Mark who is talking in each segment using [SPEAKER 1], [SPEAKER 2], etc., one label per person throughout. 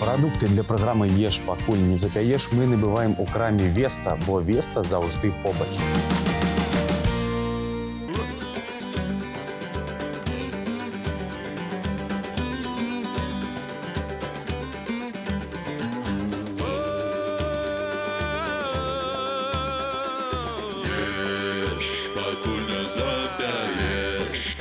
[SPEAKER 1] Прадукты для праграмы «Еш, пакуль не запяеш» мы набываем у краме «Веста», бо «Веста» заўжды побач.
[SPEAKER 2] Еш, пакуль не запяеш.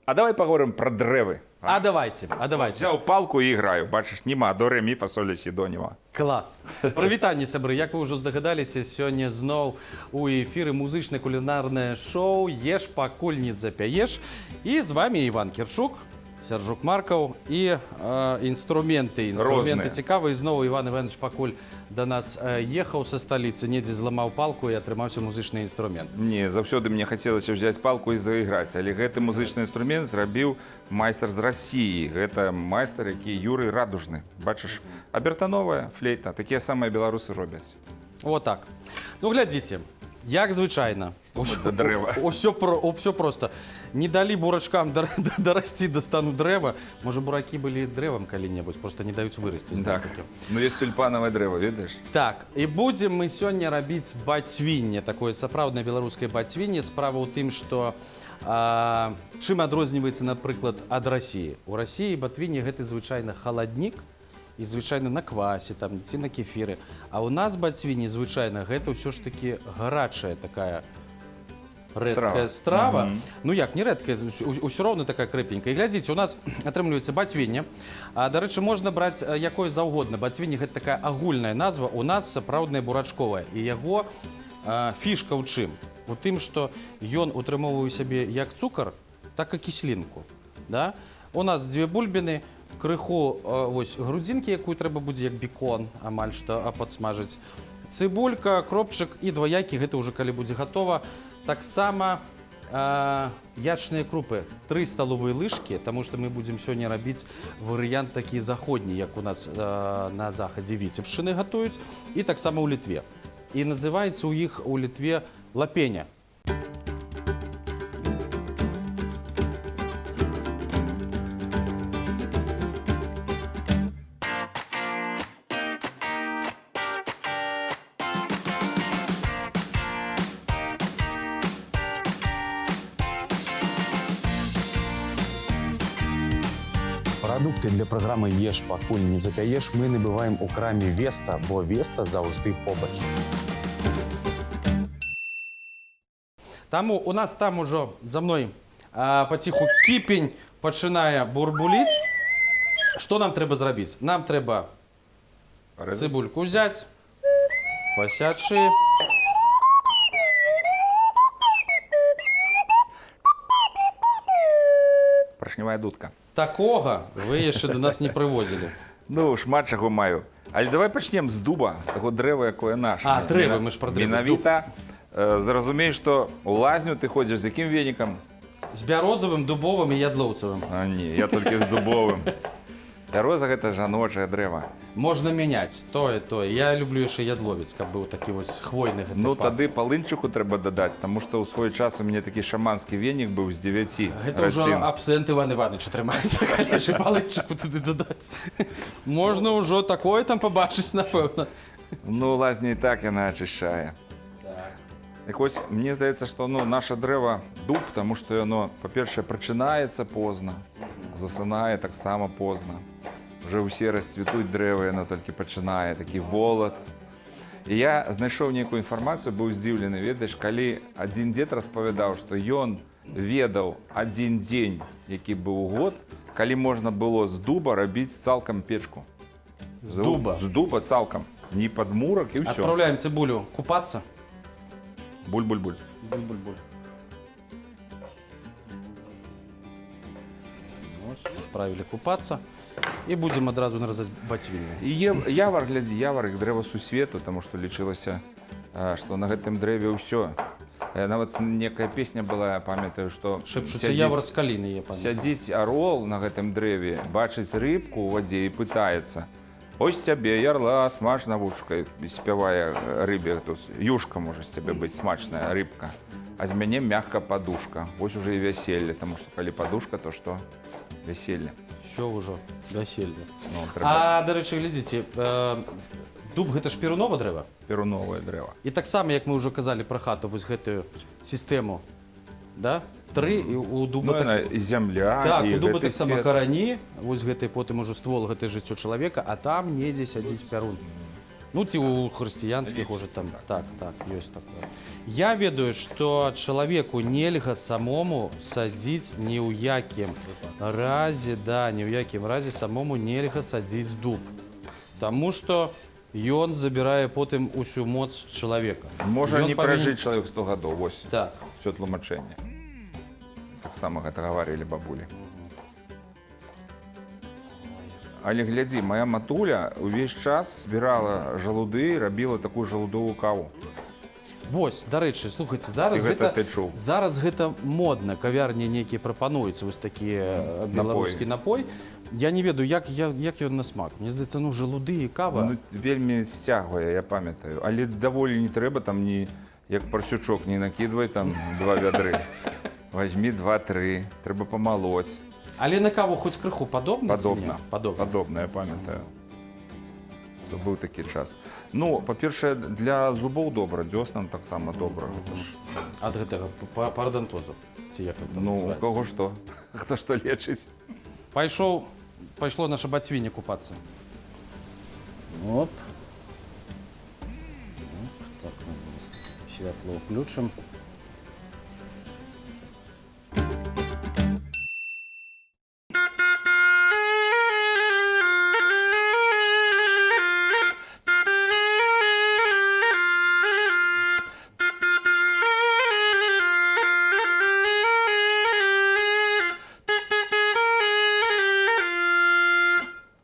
[SPEAKER 3] А давай паговорым пра дрэвы.
[SPEAKER 4] А давайте, а давайте.
[SPEAKER 3] Взяў палку і іграю. Бачыш, нема до ре, мі, фа, соль, ля, сі, до, нема.
[SPEAKER 4] Клас. Прывітанне, сябры. Як вы ўжо здагадаліся, сёння зноў у эфіры музычна-кулінарнае шоу «Еш, пакуль не запяеш». І з вами Іван Кірчук, Сяржук Маркаў і інструменты. Інструменты
[SPEAKER 3] Розныя.
[SPEAKER 4] цікавыя. І зноў Іван Іванович пакуль да нас ехаў са сталіцы, недзе зламаў палку і атрымаўся музычны інструмент.
[SPEAKER 3] Не, заўсёды мне хацелася ўзяць палку і зайграць, але гэты музычны інструмент зрабіў майстар з Расіі. Гэта майстар, які Юрый Радужны. Бачыш, абертановая флейта, такія самыя беларусы робяць.
[SPEAKER 4] Вот так. Ну, глядзіце, як звычайна.
[SPEAKER 3] Да дрэва.
[SPEAKER 4] Усё просто. Не далі бурачкам дарасці да стану дрэва. Можа, буракі былі дрэвам калі-небудзь, просто не даюць вырасці.
[SPEAKER 3] Так.
[SPEAKER 4] Зноў-такі.
[SPEAKER 3] Ну есть тюльпанавае дрэва, ведаеш?
[SPEAKER 4] Так, і будзем мы сёння рабіць бацвінне, такое сапраўднае беларускае бацвінне. Справа ў тым, што чым адрозніваецца, напрыклад, ад Расіі. У Расіі батвінне гэта звычайна халаднік і звычайна на квасе там ці на кефіры. А ў нас бацвінне звычайна гэта ўсё ж такі гарачая такая рэдкая страва. Ну як, не рэдкая, ўсё роўна такая крэпенькая. І глядзіце, у нас атрымліваецца бацвінне. Дарэчы, можна браць якое заўгодна. Бацвінне гэта такая агульная назва. У нас сапраўднае бурачковае. І яго фішка ў чым? У тым, што ён утрымоўвае ў сябе як цукар, так і кіслінку. Да? У нас дзве бульбіны, крыху вось грудзінкі, якую трэба будзе як бекон амаль што падсмажыць. Цыбулька, кропчык і два яйкі, гэта ўжо калі будзе гатова. Таксама ячныя крупы, 3 сталовыя лыжкі, таму што мы будзем сёння рабіць варыянт такі заходні, як у нас на захадзе Віцебшчыны гатуюць, і таксама ў Літве. І называецца ў іх у Літве лапеня.
[SPEAKER 1] Прадукты для праграмы «Еш, пакуль не запяеш» мы набываем у краме «Веста», бо «Веста» заўжды побач.
[SPEAKER 4] Таму у нас там ужо за мной паціху кіпень пачынае бурбуліць. Што нам трэба зрабіць? Нам трэба цыбульку ўзяць, пасячы.
[SPEAKER 3] Прашнявая дудка.
[SPEAKER 4] Такога вы яшчэ до нас не прывозілі.
[SPEAKER 3] Ну, шмат чаго маю. Але давай пачнем з дуба, з таго дрэва, якое наше.
[SPEAKER 4] А, дрэва, мы ж пра дрэва.
[SPEAKER 3] Менавіта зразумей, што у лазню ты ходзіш з якім венікам?
[SPEAKER 4] З бярозавым, дубовым і ядлоўцавым.
[SPEAKER 3] А, не, я толькі з дубовым. Бяроза гэта жаночае дрэва.
[SPEAKER 4] Можна мяняць тое, тое. Я люблю яшчэ ядловец, каб быў такі вось хвойны гэты
[SPEAKER 3] Ну,
[SPEAKER 4] пах.
[SPEAKER 3] тады палынчыку трэба дадаць, таму што ў свой час у мяне такі шаманскі венік быў з 9
[SPEAKER 4] Гэта ўжо
[SPEAKER 3] раслін.
[SPEAKER 4] абсент Іван Іванович атрымаецца, калі ж і палынчыку туды дадаць. Можна ўжо такое там пабачыць, напэўна.
[SPEAKER 3] Ну, лазня і так яна ачышчае. Так вось, мне здаецца, што ну, наше дрэва дуб, таму што яно, па-першае, прачынаецца позна, засынае таксама позна. Уже ўсе расцвітуць дрэвы, яно толькі пачынае, такі волат. І я знайшоў нейкую інфармацыю, быў здзіўлены, ведаеш, калі адзін дзед распавядаў, што ён ведаў адзін дзень, які быў год, калі можна было з дуба рабіць цалкам печку.
[SPEAKER 4] З дуба.
[SPEAKER 3] З дуба цалкам. Не падмурак і ўсё.
[SPEAKER 4] Отправляем цыбулю купацца.
[SPEAKER 3] Буль-буль-буль.
[SPEAKER 4] Буль-буль-буль. Ось, Отправили купацца. І будзем адразу наразаць бацвінне.
[SPEAKER 3] І явар, глядзі, явар, як дрэва сусвету, таму што лічылася, што на гэтым дрэве ўсё. Нават некая песня была, я памятаю, што
[SPEAKER 4] Шэпчуцца
[SPEAKER 3] сядзіць-
[SPEAKER 4] явар з каліны, я памятаю.
[SPEAKER 3] Сядзіць арол на гэтым дрэве, бачыць рыбку ў вадзе і пытаецца: Ось цябе ярла смачна вушка спявае рыбе, то юшка можа з цябе быць смачная рыбка. А з мяне мягка падушка. Вось уже і вяселле, таму што калі падушка, то што вяселле.
[SPEAKER 4] Все ўжо вяселле.
[SPEAKER 3] Ну, трэба
[SPEAKER 4] А, дарэчы, глядзіце, дуб гэта ж перунова дрэва.
[SPEAKER 3] перуновае дрэва.
[SPEAKER 4] І таксама, як мы ўжо казалі пра хату, вось гэтую сістэму, да? Тры і у дуба
[SPEAKER 3] Ну,
[SPEAKER 4] так...
[SPEAKER 3] яна і зямля,
[SPEAKER 4] Так,
[SPEAKER 3] і
[SPEAKER 4] у дуба
[SPEAKER 3] гэты
[SPEAKER 4] таксама
[SPEAKER 3] свет.
[SPEAKER 4] карані, вось гэты потым ужо ствол, гэта жыццё чалавека, а там недзе сядзіць пярун. Ну ці ў хрысціянскіх уже там так, ёсць такое. Я ведаю, што чалавеку нельга самому садзіць ні ў якім разе, да, ні ў якім разе самому нельга садзіць дуб. Таму што ён забірае потым усю моц чалавека.
[SPEAKER 3] Можа
[SPEAKER 4] Ён
[SPEAKER 3] не
[SPEAKER 4] павінен-
[SPEAKER 3] пражыць чалавек 100 гадоў, вось.
[SPEAKER 4] Так.
[SPEAKER 3] Все тлумачэнне. Таксама гэта гаварылі бабулі. Але глядзі, моя матуля увесь час збірала жалуды, рабіла такую жалудовую каву.
[SPEAKER 4] Вось, дарэчы, слухайце, зараз
[SPEAKER 3] Ці гэта
[SPEAKER 4] гэта,
[SPEAKER 3] ты чуў?
[SPEAKER 4] зараз гэта модна, кавярні нейкія прапануюць вось такі беларускі напой. Я не ведаю, як ён на смак. Мне здаецца, ну жалуды і кава.
[SPEAKER 3] Ну, вельмі сцягвае, я памятаю. Але даволі не трэба там ні як парсючок не накідвай там два вядры. Возьми два-тры, трэба памалоць.
[SPEAKER 4] Але на каву хоць крыху падобна ці не?
[SPEAKER 3] Падобна.
[SPEAKER 4] Падобна.
[SPEAKER 3] Падобна, я памятаю. То быў такі час. Ну, па-першае, для зубоў добра, дзёснам таксама добра. Гэта ж,
[SPEAKER 4] Ад гэтага парадантозу. Ці як ён там
[SPEAKER 3] ну, у
[SPEAKER 4] называецца.
[SPEAKER 3] каго што? Хто што лечыць?
[SPEAKER 4] Пайшло наша бацвінне купацца. Оп. Оп, так, ну, святло ўключым.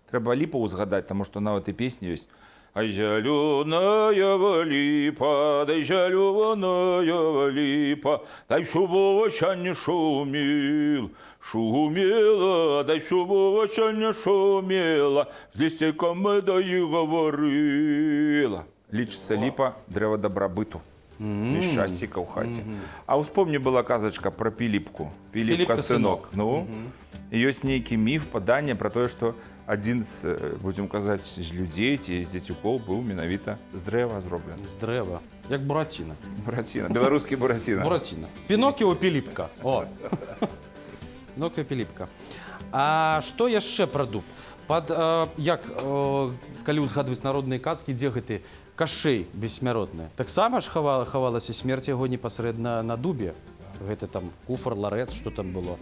[SPEAKER 3] Трэба ліпу ўзгадаць, таму што нават і песні ёсць. Ай, зялёная ліпа, дай зялёная ліпа, дай щоб овоща не шумел, шумела, дай щоб овоща не шумела, з лісцейком да і говорила. Лічыцца ліпа дрэва дабрабыту. І шчасціка ў хаце. А ўспомні была казачка пра Піліпку. Піліпка
[SPEAKER 4] Піліпка
[SPEAKER 3] сынок. Ну, і ёсць нейкі міф, паданне пра тое, што адзін з, будзем казаць, з людзей ці з дзецюкоў быў менавіта з дрэва зроблены.
[SPEAKER 4] З дрэва. Як Бураціна.
[SPEAKER 3] Бураціна, беларускі Бураціна.
[SPEAKER 4] Бураціна. Пінокіо Піліпка. О. Пінокіо Піліпка. А што яшчэ пра дуб? Як, калі ўзгадваць народныя казкі, дзе гэты Кашэй бессмяротны? Таксама ж хавалася смерць яго непасрэдна на дубе. Гэта там куфар, ларэц, што там было.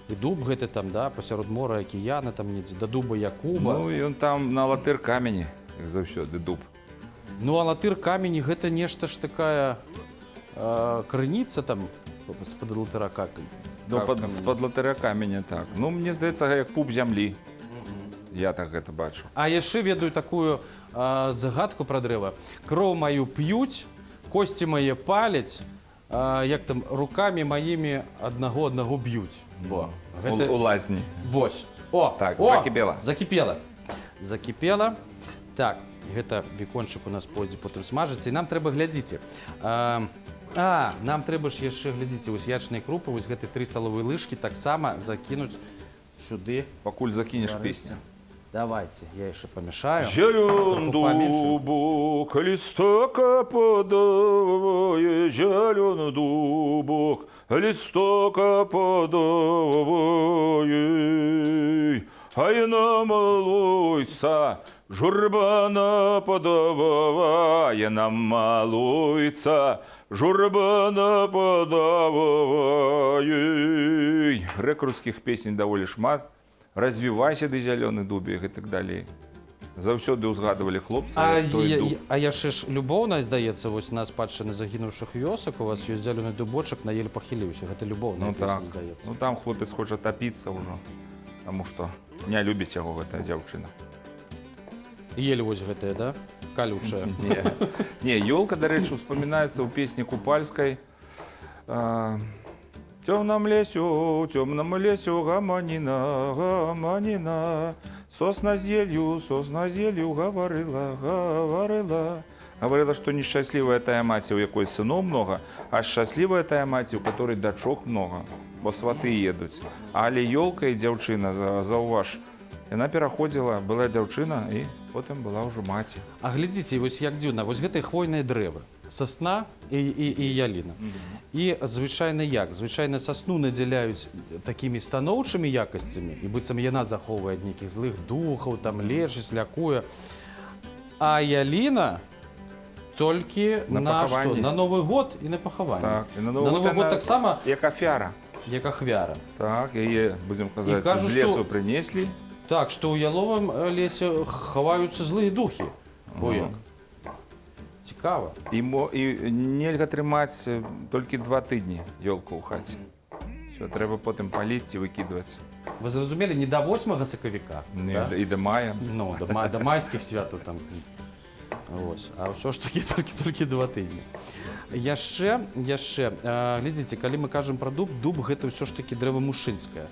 [SPEAKER 4] І дуб гэты там, да, пасярод мора, акіяна, там недзе, да дуба Якуба.
[SPEAKER 3] Ну, ён там на латыр камені, як заўсёды дуб.
[SPEAKER 4] Ну, а латыр камень гэта нешта ж такая крыніца там з-пад латырака.
[SPEAKER 3] Ну, з-пад латыра каменя, так. Ну, мне здаецца, як пуп зямлі. Я так гэта бачу.
[SPEAKER 4] А яшчэ ведаю такую загадку пра дрэва. Кроў маю п'юць, косці мае паляць, як там рукамі маімі аднаго аднаго б'юць. Во. Гэта...
[SPEAKER 3] У лазні.
[SPEAKER 4] Вось. О,
[SPEAKER 3] Так,
[SPEAKER 4] о,
[SPEAKER 3] закіпела.
[SPEAKER 4] Закіпела. Закіпела. Так, гэта бекончык у нас пойдзе потым смажыцца. І нам трэба, глядзіце. Нам трэба ж яшчэ, глядзіце, вось ячныя крупы, вось гэты 3 сталовыя лыжкі таксама закінуць сюды.
[SPEAKER 3] Пакуль закінеш
[SPEAKER 4] Варыцца.
[SPEAKER 3] песню.
[SPEAKER 4] Давайте, я яшчэ памяшаю.
[SPEAKER 3] Зелен
[SPEAKER 4] Троху паменшу.
[SPEAKER 3] дубок, листок опадает, зелен дубок, листок опадает. Ай намалуйся, журба наподавая, намалуйся, журба наподавай. Рэкрутскіх песень даволі шмат. Развівайся ды зялёны дубе і так далей. Заўсёды ўзгадывалі хлопцы той дуб.
[SPEAKER 4] А яшчэ ж любоўная, здаецца, вось на спадчыны загінуўшых вёсак у вас ёсць зялёны дубочак, на ель пахіліўся. Гэта любоўная
[SPEAKER 3] Ну
[SPEAKER 4] песня,
[SPEAKER 3] так.
[SPEAKER 4] здаецца.
[SPEAKER 3] Ну там хлопец хоча тапіцца ўжо, таму што не любіць яго гэтая дзяўчына.
[SPEAKER 4] Ель вось гэтая, да? Калючая.
[SPEAKER 3] Не, не, ёлка, дарэчы, успамінаецца ў песні купальскай. Цёмным лесе, у цёмным лесе гаманіна, гаманіна. Сосна з еллю, сосна з еллю, гаварыла, гаварыла. Гаварыла, што нешчаслівая тая маці, у якой сыноў многа, а шчаслівая тая маці, у которой дачок многа, бо сваты едуць. Але ёлка і дзяўчына, заўваж, яна пераходзіла, была дзяўчына і потым была ўжо маці.
[SPEAKER 4] А глядзіце, вось як дзіўна, вось гэтыя хвойныя дрэвы, сасна і яліна. І звычайна як? Звычайна сасну надзяляюць такімі станоўчымі якасцямі, і быццам яна захоўвае ад нейкіх злых духаў, там лечыць, лякуе. А яліна толькі
[SPEAKER 3] На
[SPEAKER 4] на, што?
[SPEAKER 3] пахаванні.
[SPEAKER 4] На Новы год і на пахаванне.
[SPEAKER 3] Так, і на
[SPEAKER 4] на Новы год
[SPEAKER 3] яна
[SPEAKER 4] таксама
[SPEAKER 3] як афяра.
[SPEAKER 4] як ахвяра.
[SPEAKER 3] Так, яе, будзем казаць,
[SPEAKER 4] кажу,
[SPEAKER 3] з лесу
[SPEAKER 4] што-
[SPEAKER 3] прынеслі.
[SPEAKER 4] Так, што ў яловым лесе хаваюцца злыя духі. О, як. Цікава.
[SPEAKER 3] І нельга трымаць толькі 2 тыдні ёлку ў хаце. Всё, трэба потым паліць і выкідваць.
[SPEAKER 4] Вы зразумелі, не да 8 сакавіка.
[SPEAKER 3] Не,
[SPEAKER 4] да?
[SPEAKER 3] і да мая.
[SPEAKER 4] Ну, да майскіх святаў там. Ось. А ўсё ж такі толькі 2 тыдні. Яшчэ, глядзіце, калі мы кажам пра дуб, дуб гэта ўсё ж такі дрэва мужчынскае.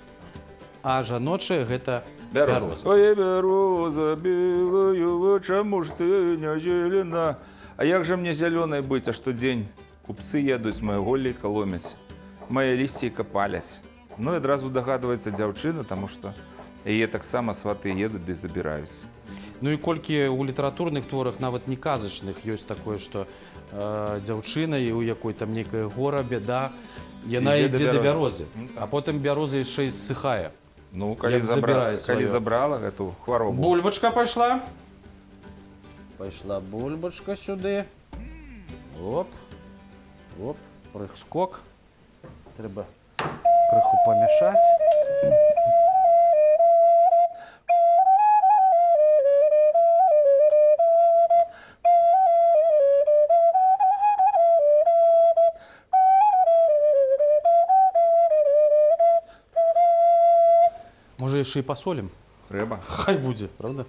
[SPEAKER 4] А жаночае гэта бяроза.
[SPEAKER 3] Ой, бяроза белая, чаму ж ты не зелена? А як жа мне зялёнай быць, а штодзень купцы едуць, мае голлейка ломяць, мае лісцейка паляць. Ну і адразу дагадваецца дзяўчына, таму што яе таксама сваты едуць ды забіраюць.
[SPEAKER 4] Ну і колькі ў літаратурных творах, нават не казачных, ёсць такое, што дзяўчына, і у якой там нейкая гора, бяда, яна
[SPEAKER 3] Ідзе да
[SPEAKER 4] ідзе да
[SPEAKER 3] бярозы.
[SPEAKER 4] бярозы.
[SPEAKER 3] Ну, так.
[SPEAKER 4] А потым бяроза яшчэ і ссыхае.
[SPEAKER 3] Ну, калі,
[SPEAKER 4] Як забірае
[SPEAKER 3] калі
[SPEAKER 4] сваё.
[SPEAKER 3] забрала гэту хваробу.
[SPEAKER 4] Бульбачка пайшла. Пайшла бульбачка сюды. Оп. Оп, прыскок. Трэба крыху памяшаць. Можа, яшчэ і пасолім?
[SPEAKER 3] Трэба.
[SPEAKER 4] Хай будзе, правда?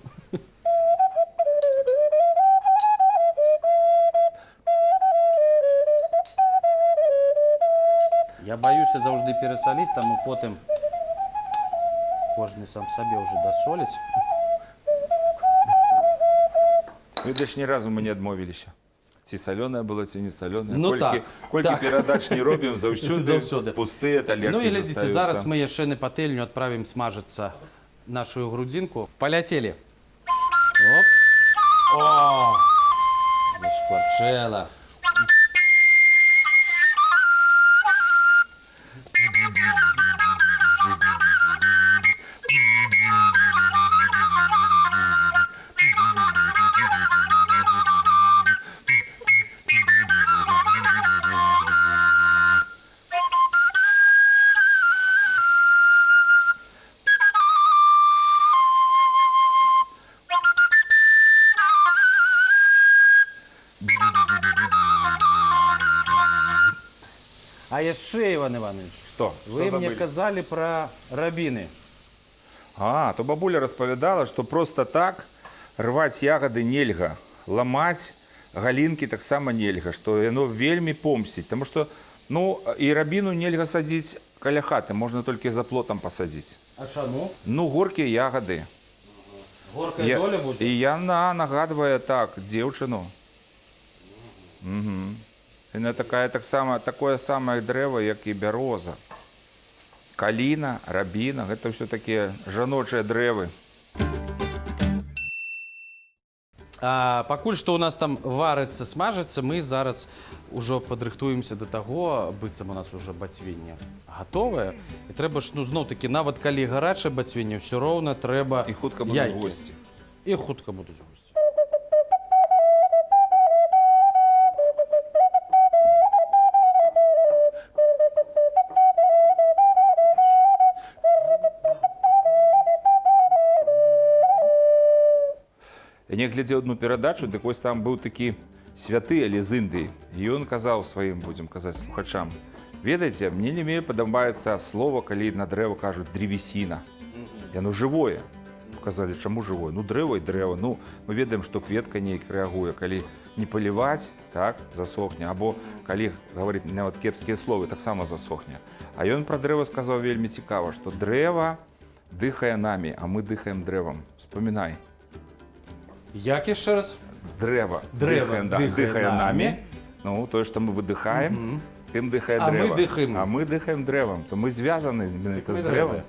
[SPEAKER 4] Я баюся заўжды перасаліць, таму потым кожны сам сабе ўжо дасоліць.
[SPEAKER 3] Ведаеш, ні разу мы не адмовіліся. Ці салёнае было, ці не салёнае.
[SPEAKER 4] Ну
[SPEAKER 3] колькі,
[SPEAKER 4] так,
[SPEAKER 3] колькі
[SPEAKER 4] так.
[SPEAKER 3] перадач не робім, заўсёды,
[SPEAKER 4] Заўсёды.
[SPEAKER 3] пустыя талеркі
[SPEAKER 4] Ну і глядзіце,
[SPEAKER 3] застаюцца.
[SPEAKER 4] зараз мы яшчэ на патэльню адправім смажыцца нашу грудзінку. Паляцелі. Оп. О! Зашкварчэла. А яшчэ, Іван Іванович,
[SPEAKER 3] Што?
[SPEAKER 4] вы
[SPEAKER 3] Што
[SPEAKER 4] мне
[SPEAKER 3] забылі?
[SPEAKER 4] казалі пра рабіны.
[SPEAKER 3] А, то бабуля распавядала, што проста так рваць ягады нельга, ламаць галінкі таксама нельга, што яно вельмі помсіць, Таму што ну, і рабіну нельга садзіць каля хаты, можна толькі за плотам пасадзіць.
[SPEAKER 4] А чаму?
[SPEAKER 3] Ну, горкія ягады.
[SPEAKER 4] Горкая доля будзе?
[SPEAKER 3] І яна нагадвае так дзеўчыну. Угу. Яна такая таксама такое самае дрэва, як і бяроза. Каліна, рабіна, гэта ўсё такія жаночыя дрэвы.
[SPEAKER 4] А, пакуль што у нас там варыцца, смажыцца, мы зараз ужо падрыхтуемся да таго, быццам у нас уже бацвінне гатовае. І трэба ж, ну, зноў-такі, нават калі гарачае бацвінне, ўсё роўна трэба
[SPEAKER 3] І хутка будуць
[SPEAKER 4] яйкі.
[SPEAKER 3] госці.
[SPEAKER 4] І хутка будуць госці.
[SPEAKER 3] Я не глядзеў одну перадачу, дык вось там быў такі святы, але з Індыі. І ён казаў сваім, будзем казаць, слухачам: ведаеце, мне не вельмі падабаецца слова, калі на дрэва кажуць древесина. Яно жывое. Казалі, чаму жывое? Ну дрэва і дрэва. Ну мы ведаем, што кветка нейк рэагуе, калі не паліваць, так засохне, або калі гаварыць нават кепскія словы, таксама засохне. А ён пра дрэва сказаў вельмі цікава, што дрэва Дыхае намі, а мы дыхаем дрэвам. Вспоминай.
[SPEAKER 4] Як яшчэ раз?
[SPEAKER 3] Дрэва.
[SPEAKER 4] Дрэва
[SPEAKER 3] дыхае, да,
[SPEAKER 4] дыхае
[SPEAKER 3] дыхае
[SPEAKER 4] намі.
[SPEAKER 3] намі. Ну, тое, што мы выдыхаем, тым дыхае
[SPEAKER 4] А мы
[SPEAKER 3] дрэва.
[SPEAKER 4] дыхаем.
[SPEAKER 3] А мы дыхаем дрэвам. То мы звязаны менавіта
[SPEAKER 4] мы
[SPEAKER 3] з дрэвам.
[SPEAKER 4] дрэвы.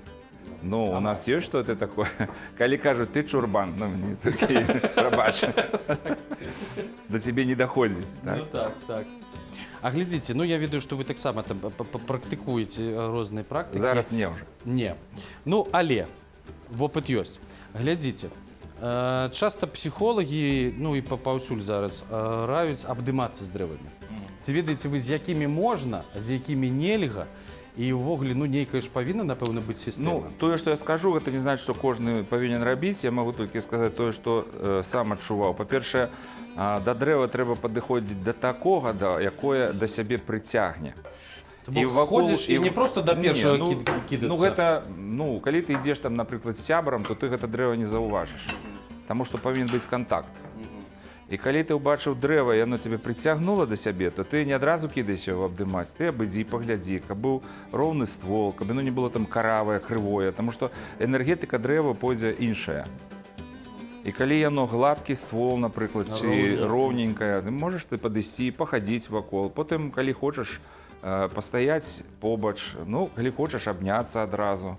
[SPEAKER 3] Ну, у нас ёсць что это такое? Калі кажуць, ты чурбан, ну, мне такі, прабач. Да цябе не даходзіць. Так?
[SPEAKER 4] Ну так. А глядзіце, ну я ведаю, што вы таксама там практыкуеце розныя практыкі.
[SPEAKER 3] Зараз не ўжо.
[SPEAKER 4] Не. Ну, але вопыт ёсць. Глядзіце. Часта псіхолагі, ну і паўсюль зараз раюць абдымацца з дрэвамі. Ці ведаеце вы, з якімі можна, а з якімі нельга, і ўвогуле, ну, нейкая ж павінна, напэўна, быць сістэма.
[SPEAKER 3] Ну, тое, што я скажу, гэта не значыць, што кожны павінен рабіць. Я магу толькі сказаць тое, што сам адчуваў. Па-першае, да дрэва трэба падыходзіць да такога, да, якое да сябе прыцягне.
[SPEAKER 4] То бок ходзіш і не проста да першага
[SPEAKER 3] Не,
[SPEAKER 4] кідацца.
[SPEAKER 3] Ну, гэта, ну, калі ты ідзеш там, напрыклад, з сябрам, то ты гэта дрэва не заўважыш. Таму што павінен быць кантакт. І калі ты ўбачыў дрэва, і яно цябе прыцягнула да сябе, то ты не адразу кідайся яго абдымаць, ты абыдзі, паглядзі, каб быў роўны ствол, каб яно не было там каравае, крывое, таму што энергетыка дрэва пойдзе іншая. І калі яно гладкі ствол, напрыклад, ці
[SPEAKER 4] Роўненькі.
[SPEAKER 3] роўненькае, ты можаш ты падысці, пахадзіць вакол, потым, калі хочаш, пастаяць побач, ну, калі хочаш, абняцца адразу.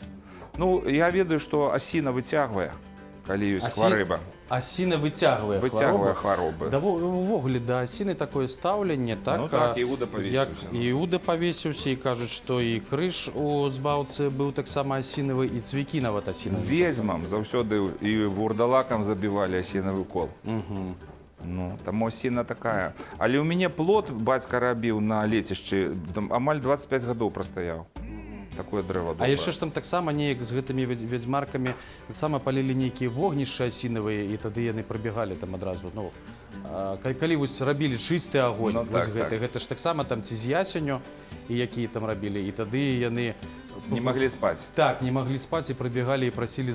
[SPEAKER 3] Ну, я ведаю, што асіна выцягвае, калі ёсць хварэба.
[SPEAKER 4] Асіна выцягвае
[SPEAKER 3] Выцягвае
[SPEAKER 4] хваробу.
[SPEAKER 3] хваробы.
[SPEAKER 4] Да, увогуле да асіны такое стаўленне, так,
[SPEAKER 3] Ну так, Іуда павесіўся,
[SPEAKER 4] як
[SPEAKER 3] ну.
[SPEAKER 4] Іуда павесіўся, і кажуць, што і крыж у Збаўцы быў таксама асінавы, і цвікі нават асінавы.
[SPEAKER 3] Ведзьмам заўсёды і вурдалакам забівалі асінавы кол. Ну, там асіна такая. Але ў мяне плот бацька рабіў на лецішчы, там амаль 25 гадоў прастаяў. Такое дрэва
[SPEAKER 4] А
[SPEAKER 3] добрае.
[SPEAKER 4] яшчэ ж там таксама неяк з гэтымі вядзьмаркамі таксама палілі нейкія вогнішчы асінавыя, і тады яны прыбегалі там адразу. Ну, калі вось рабілі чысты агонь,
[SPEAKER 3] Ну,
[SPEAKER 4] вось
[SPEAKER 3] так,
[SPEAKER 4] гэты,
[SPEAKER 3] так.
[SPEAKER 4] гэта ж таксама там ці з ясеню, і якія там рабілі, і тады яны
[SPEAKER 3] Не маглі спаць.
[SPEAKER 4] Так, не маглі спаць і прыбегалі і прасілі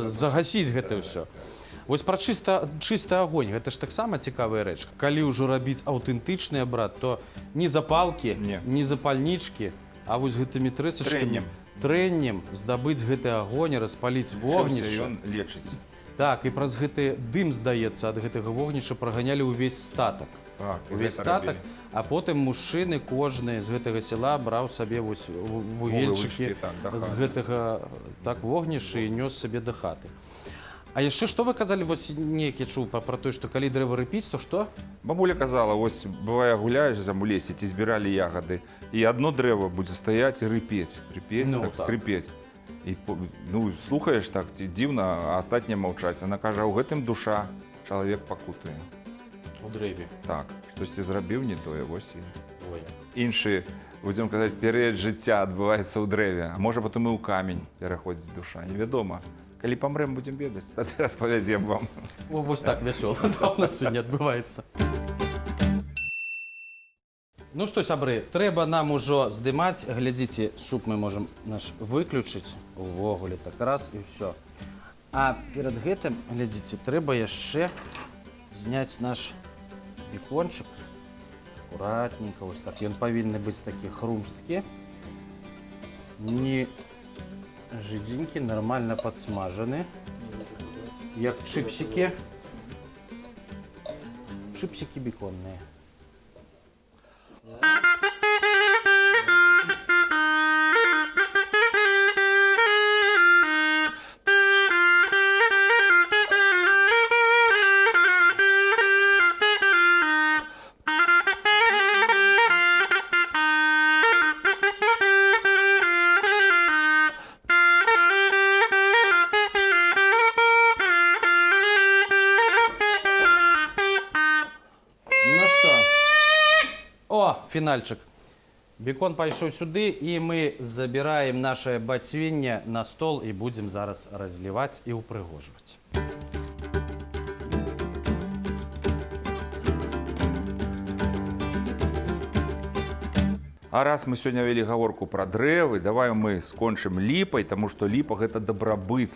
[SPEAKER 4] загасіць гэта ўсё. Вось пра чысты агонь, гэта ж таксама цікавая рэч. Калі ўжо рабіць аўтэнтычны абрад, то ні запалкі,
[SPEAKER 3] Не.
[SPEAKER 4] ні запальнічкі, а вось гэтымі трэсачкамі,
[SPEAKER 3] Трэннем.
[SPEAKER 4] трэннем здабыць гэты агонь, распаліць вогнішча.
[SPEAKER 3] Ён лечыць.
[SPEAKER 4] Так, і праз гэты дым, здаецца, ад гэтага вогнішча праганялі ўвесь статак.
[SPEAKER 3] Так, і
[SPEAKER 4] Увесь
[SPEAKER 3] гэта
[SPEAKER 4] статак,
[SPEAKER 3] рабілі.
[SPEAKER 4] а потым мужчыны кожны з гэтага сяла браў сабе вось вугельчыкі
[SPEAKER 3] Вугольчыкі, так, да
[SPEAKER 4] з
[SPEAKER 3] хаты.
[SPEAKER 4] гэтага так вогнішча і нёс сабе да хаты. А яшчэ што вы казалі, вось неяк я чуў пра тое, што калі дрэва рыпіць, то што?
[SPEAKER 3] Бабуля казала, вось бывае гуляеш там у лесе, ці збіралі ягады, і адно дрэва будзе стаяць і рыпець, рыпець,
[SPEAKER 4] Ну,
[SPEAKER 3] так,
[SPEAKER 4] так.
[SPEAKER 3] скрыпець. І ну, слухаеш так, ці дзіўна, а астатнія маўчаць. Она кажа, у гэтым душа, чалавек пакутуе.
[SPEAKER 4] У дрэве.
[SPEAKER 3] Так, штосьці зрабіў не тое, вось і
[SPEAKER 4] Ой.
[SPEAKER 3] іншы, будзем казаць, перыяд жыцця адбываецца ў дрэве. А можа потым і ў камень пераходзіць душа, невядома. Калі памрэм, будзем ведаць, тады распавядзем вам.
[SPEAKER 4] О, вось так вясёла да, у нас сёння адбываецца. Ну што, сябры, трэба нам ужо здымаць. Глядзіце, суп мы можам наш выключыць увогуле так раз і ўсё. А перад гэтым, глядзіце, трэба яшчэ зняць наш бекончык. Акуратненька, вось так. Ён павінны быць такі хрумсткі. Не жидзенькі, нармальна падсмажаны. Як чыпсікі. Чыпсікі беконныя. Ну што? О, фінальчык. Бекон пайшоў сюды, і мы забіраем наше бацвінне на стол і будзем зараз разліваць і ўпрыгожваць.
[SPEAKER 3] А раз мы сёння вялі гаворку пра дрэвы, давай мы скончым ліпай, таму што ліпа гэта дабрабыт.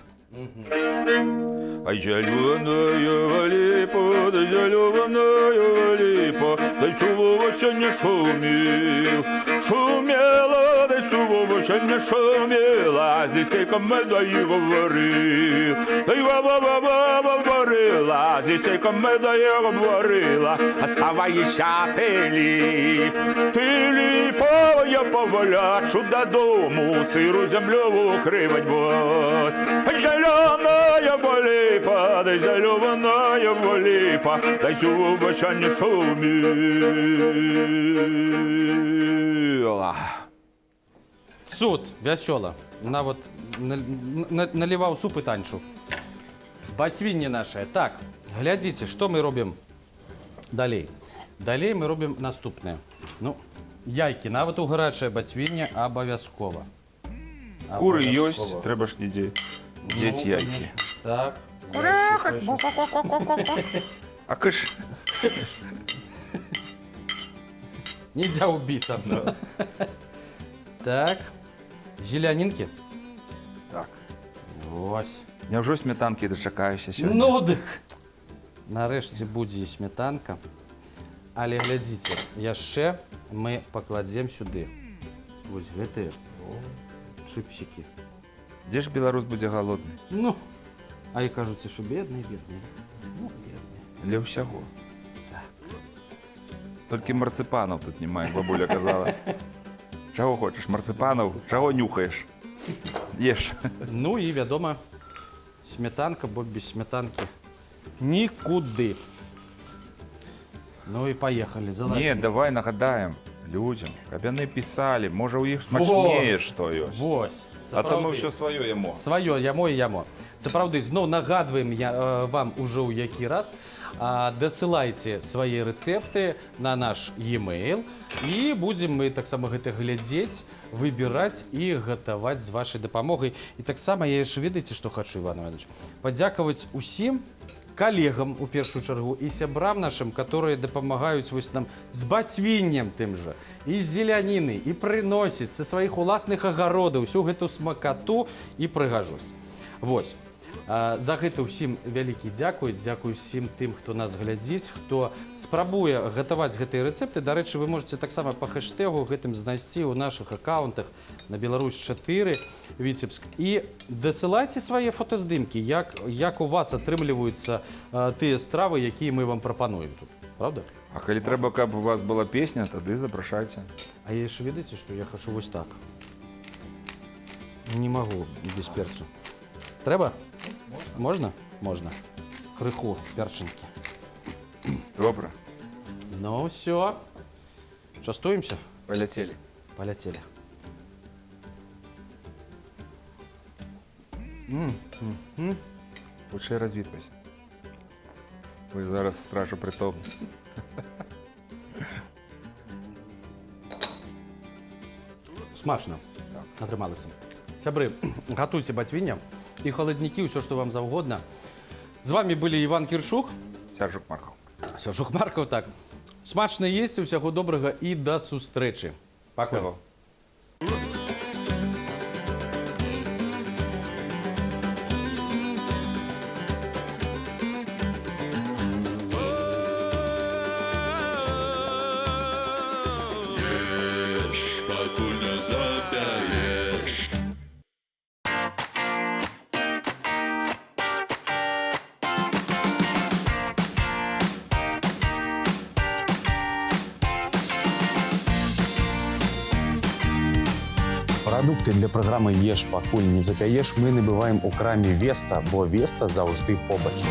[SPEAKER 3] Ай, зялёная ліпа, да зялёная ліпа, ліпа, дай сувого не шумів. Шуміла, дай сувого не шуміла, з лісейком да й говорив. Дай ва-ва-ва-ва говорила, з лісейком да й говорила, оставайся ти ліп. Ти ліпо, я поволячу додому, сиру землю укривать будь. Зеленая боліпа, дай зеленая боліпа, дай сувого не шуміла.
[SPEAKER 4] Цуд, вясёла. Нават наліваў суп і танчыў. Бацвінне наше. Так, глядзіце, што мы робім далей. Далей мы робім наступнае. Ну, яйкі, нават у гарачае бацвінне абавязкова.
[SPEAKER 3] Куры
[SPEAKER 4] Абавязкова.
[SPEAKER 3] ёсць, трэба ж недзе дзець
[SPEAKER 4] Ну,
[SPEAKER 3] яйкі.
[SPEAKER 4] конечно. Так.
[SPEAKER 3] А кыш,
[SPEAKER 4] Не дзяўбі там. Так. Зелянінкі.
[SPEAKER 3] Так.
[SPEAKER 4] Вось.
[SPEAKER 3] Няўжо сметанкі дачакаюся сёння?
[SPEAKER 4] Ну дык. Нарэшце будзе і сметанка. Але глядзіце, яшчэ мы пакладзем сюды вось гэтыя чыпсікі.
[SPEAKER 3] Дзе ж беларус будзе галодны?
[SPEAKER 4] Ну, а і кажуць, што бедны, бедны. Ну, бедны.
[SPEAKER 3] Для ўсяго. Толькі марцыпанаў тут няма, як бабуля казала. Чаго хочаш, марцыпанаў, чаго нюхаеш? Еш.
[SPEAKER 4] Ну і вядома, сметанка, бо без сметанкі нікуды. Ну і паехалі,
[SPEAKER 3] Не,
[SPEAKER 4] залазім.
[SPEAKER 3] давай нагадаем людзям, каб яны пісалі, можа, у іх смачнее што ёсць.
[SPEAKER 4] Вось.
[SPEAKER 3] А то мы
[SPEAKER 4] сапраўды.
[SPEAKER 3] ўсё сваё ямо.
[SPEAKER 4] Сваё ямо і ямо. Сапраўды, зноў нагадваем я вам ужо ў які раз. Дасылайце свае рэцэпты на наш e-mail, і будзем мы таксама гэта глядзець, выбіраць і гатаваць з вашай дапамогай. І таксама я яшчэ, ведаеце, што хачу, Іван Іванович, падзякаваць усім калегам у першую чаргу і сябрам нашым, которые дапамагаюць вось нам з бацвіннем тым жа, і з зеляніны, і прыносяць са сваіх уласных агародаў усю гэту смакату і прыгажосць. Вось. За гэта ўсім вялікі дзякуй, дзякуй усім тым, хто нас глядзіць, хто спрабуе гатаваць гэтыя рэцэпты. Дарэчы, вы можете таксама па хэштегу гэтым знайсці ў нашых аккаунтах на Беларусь 4 Віцебск. І дасылайце свае фотаздымкі, як у вас атрымліваюцца тыя стравы, якія мы вам прапануем тут. Правда?
[SPEAKER 3] А калі трэба, каб у вас была песня, тады запрашайце.
[SPEAKER 4] А я яшчэ, ведаеце, што я хачу вось так. Не магу без перцу. Трэба? Можна? Можна. Крыху перчынкі.
[SPEAKER 3] Добра,
[SPEAKER 4] Ну все. Частуемся?
[SPEAKER 3] паляцелі.
[SPEAKER 4] Паляцелі.
[SPEAKER 3] Хутчэй развітвайся. Вы зараз страчу прытомнасць.
[SPEAKER 4] Смачна. Атрымалася. Сябры, гатуйце бацвіння і халаднікі, ўсё, што вам заўгодна. З вамі былі Іван Кіршук,
[SPEAKER 3] Сяржук Маркаў.
[SPEAKER 4] Сяржук Маркаў, так. Смачна есці, усяго добрага і да сустрэчы. Пакуль.
[SPEAKER 3] Всяго.
[SPEAKER 2] Ешь, пакуль не запяешь.
[SPEAKER 1] Прадукты для праграмы «Еш, пакуль не запяеш» мы набываем у краме «Веста», бо «Веста» заўжды побач.